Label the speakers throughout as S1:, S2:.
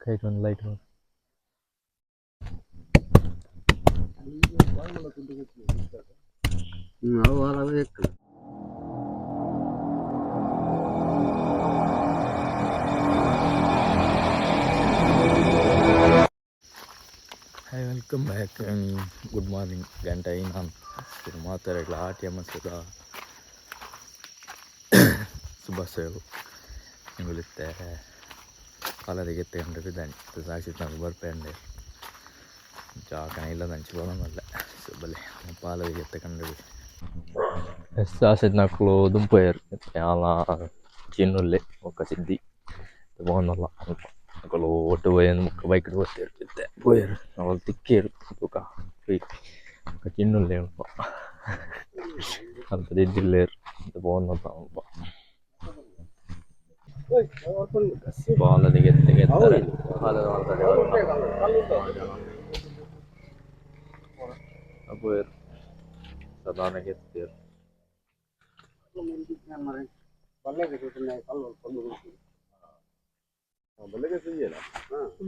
S1: ಕೈಟ್ ಒಂದು ಲೈಟ್.
S2: ಅವು ಅವ.
S1: Hi, welcome back, good morning. ಗಂಟೆ ನಾನು ಮಾತಾಡಲ್ಲ. ಆಟಿ ಮಸ್ತ ಶುಭಾಶಯಗಳು. ಎಂಗುಲಿತ್ತೆ ಪಾಲದಿಗೆ ಎತ್ತೆ ಬಿದ್ದಾನೆ ಸಾಕ್ಷಿ నాకు ಬರ್ಪೇಂಡೆ ಜಾಕನ ಇಲ್ಲ ದಂಚಿ ಬೋನಲ್ಲ ಬಲೆ ಪಾಲದಿಗೆ ಎತ್ತೆ ಕಂಡು ಎಸ್ ಆಸೆದ್ ನಕ್ಲು ದುಂಪೋಯರ್ ಯಾಲ ಚಿನ್ನುಲ್ಲೆ ಒಕ್ಕ ಸಿದ್ದಿ ಬೋನಲ್ಲ. ಅಕುಲು ಒಟ್ಟು ಪೋಯೆರ್, ಬೊಕ್ಕ ಬೈಕ್ ಪೋತೇರ್ ಇತ್ತೆ ಪೋಯೆರ್. ಅವಳು ತಿಕ್ಕೇರು ಬೊಕ ಬೊಕ ಚಿನ್ನುಲ್ಲೆ ಅಲ್ಪ ಅಲ್ಪ ದಿದ್ದಿಲ್ಲೇರ್ ಪೋವೊಂದುಲ್ಲ. ಅಲ್ಪ ಬಾಲದಿಗೆ ಎತ್ತೆ ಗೆತ್ತಾರೆ ಪೋಯೆರ್ ಸಾಧಾರಣ ಗೆತ್ತೇರ್.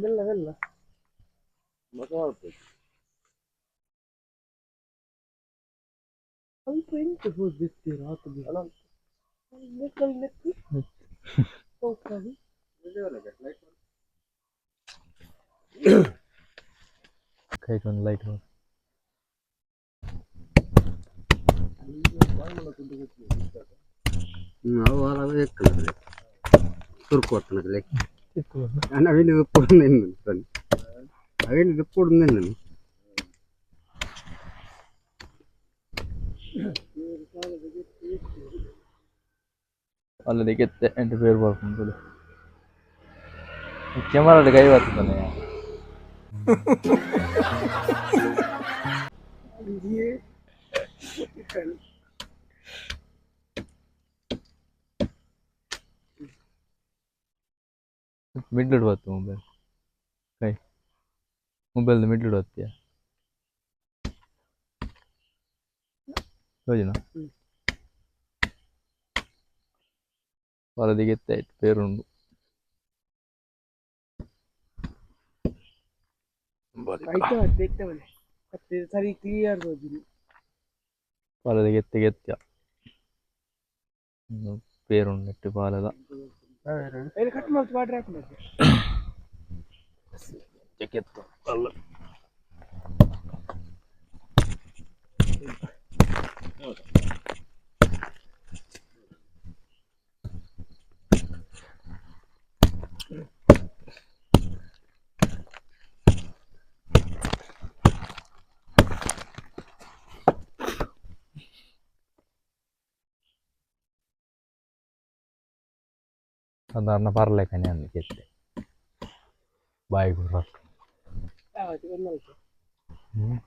S3: ಮೆಲ್ಲ ಮೆಲ್ಲ. ಅಲ್ಪ ಎಂತ ಹೋದಿತ್ತೀರ ಆತು ನೆಕ್ಕಲ್ ನೆಕ್ ಹೋಗ್ತದೆ.
S1: ಕೈಟ್ ಒಂದು ಲೈಟ್.
S2: ಅವು ಅವ ಸುರುಕು ಹೊತ್ತನಕಲೆ. ನಾನು ಅವಿನ ಇಪ್ಪುಡು ಅವಿನ ಇಪ್ಪುಡು.
S1: ಅಲ್ಲದೆ ಗೆತ್ತೆ ಎಂಟು പേര് ಬರ್ಪುಂಡು. ಕ್ಯಾಮರಾಡ್ ಕೈ ಬರ್ತದೆ. ಮಿಡ್ಲ್ ಬತ್ತು ಮೊಬೈಲ್ ಕೈ ಮೊಬೈಲ್ ಮಿಡ್ಲ್ ಬತ್ತಿಯ ಯೋಜನ. ವಲದಿಗೆತ್ತೆ പേರುಂಡು.
S3: ಆಯ್ತು, ತೆಕ್ತವನೆ ಮತ್ತೆ ಸರಿ ಕ್ಲಿಯರ್ ಹೋಗಿನಿ.
S1: ಪಾಲದಿಗೆತ್ತೆ ಗೆತ್ಯ പേರುಂಡು ನೆಟ್ಟು ಪಾಲದ.
S3: ಕಟ್ ಮಾಡ್ತು ಬಾಡ್ರೆ ಹಾಕು ಮತ್ತೆ.
S1: ಕೆತ್ತು ಅಲ್ಲ. ಸಾಧಾರಣ ಪರ್ಲೆಕನೆ ಅಂದ್ ಕೆತ್ತೆ ಬಾಯಿ ಗುರ್ರ.
S3: ಯಾವತ್ತು ಒಂದಲ್ಕ.
S1: ಹ್ಮ್.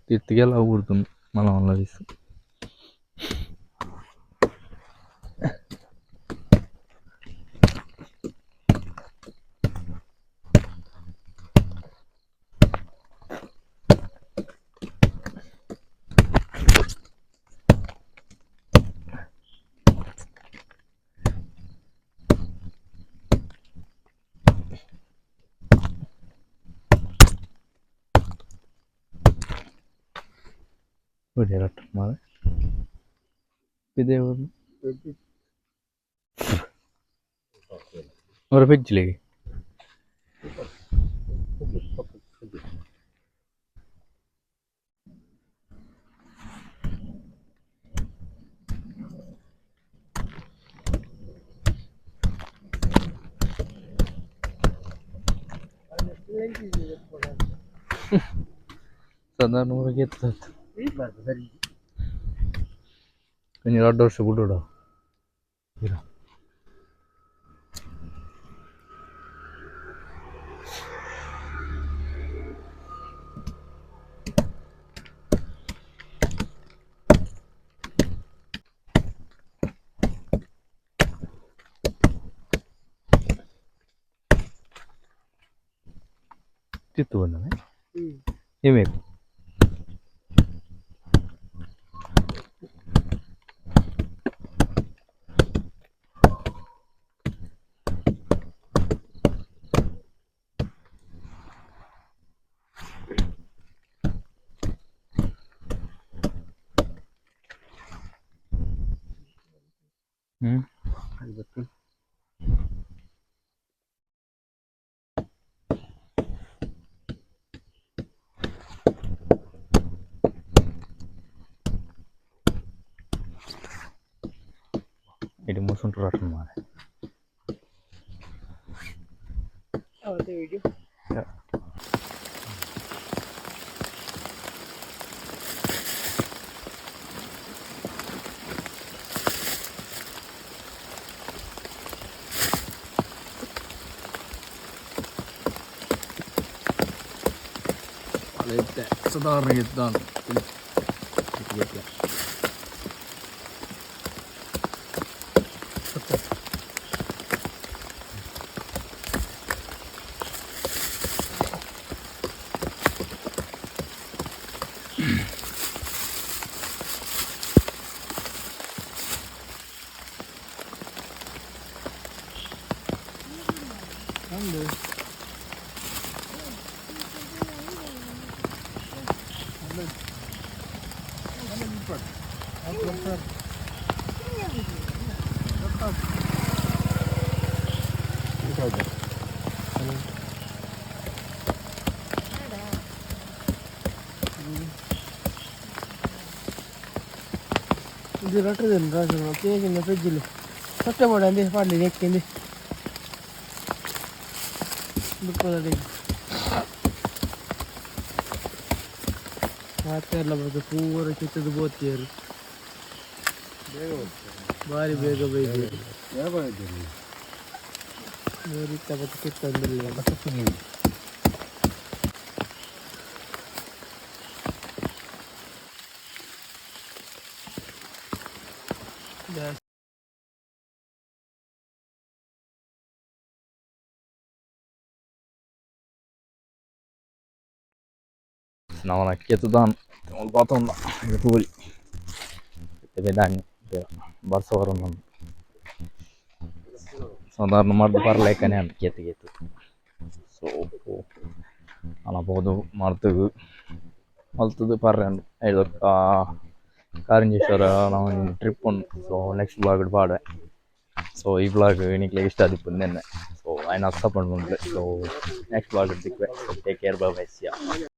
S1: ತಿರ್ತಿಗೆಲ್ಲ ಊರ್ದು ಮಲ್ಲ ಮಲ್ಲ ದಿವ್ಸ. ನೋಡಿ ರಟ್ ಮಾರೆ ಪಿದೆ और भेज लेगी। ಸಾಧಾರಣ ಊರಿಗೆ ಎತ್ತತ್ತು.
S2: ಸರಿ.
S1: ಒಂಜಿ ರಡ್ಡ್ ವರ್ಷ ಬುಡುಡ ಇರ. ತಿತ್ತು ಬಂದವೆ.
S3: ಹ್ಮ್.
S1: ಇಮೇಕ್ ಹ್ಮ್.
S2: ಐವತ್ತು.
S1: ಇಡೀ ಮುಸುಂಟು ರಟ್ಟನ್ ಮಾರೆ.
S3: ಅವತ್ತೆ ವಿಡಿಯೋ.
S1: ಸಾಧಾರಣ ಎದ್ದಾನು.
S3: ಇದು ರಟ್ಟದಲ್ಲಿ ರಾಜು ಕೇಕಿನ ಫ್ರಿಜ್ಜಲ್ಲಿ ಸೊಟ್ಟೆ ಬೋಡ ಅಂದೆ ಪಾಡ್ಲಿ ನೆಕ್ಕಿಂದೆ ಬುಕ್ಕದ ಮಾತೆಲ್ಲ ಬರ್ತದೆ ಪೂರ ಚಿತ್ತದ ಬೋತಿಯರು ಭಾರಿ ಬೇಗ ಬೈದಿರು.
S2: ಬೇಗ ಇದ್ದೀರಿ.
S3: ಊರಿತ್ತ ಬತ್ತು ಕಿತ್ತೊಂದಿಲ್ಲ.
S1: ನವನ ಕೆತ್ತುದಾನ್ ಪಾತೊಂದ ತೂರಿ ದಾನಿ ಬರ್ಸ ಬರೋಣ. ಸಾಧಾರಣ ಮರ್ದ್ ಬರ್ಲೇಕನೆ ಅಂತ ಕೇತು ಕೇತು. ಸೊ ಅಲ ಪೋದು ಮರ್ತುಗು ಮಲ್ತದು ಪರ್ರೆ ಐದೊಕ್ಕ ಕಾರಿಂಜೇಶ್ವರ ನಾವು ಟ್ರಿಪ್ ಉಂಡು. ಸೊ ನೆಕ್ಸ್ಟ್ ಬ್ಲಾಗ್ ಪಾಡುವೆ. ಸೊ ಈ ಬ್ಲಾಗ್ ನಿಕ್ಲೆಗ್ ಇಷ್ಟ ಆದಿಪ್ಪು ನೆನ್ನೆ. ಸೊ ಐನ್ ಅರ್ಥ ಪಂಡುಂಡು. ಸೊ ನೆಕ್ಸ್ಟ್ ಬ್ಲಾಗ್ ತಿಕ್ವೆ. Take care, bye bye, see ya.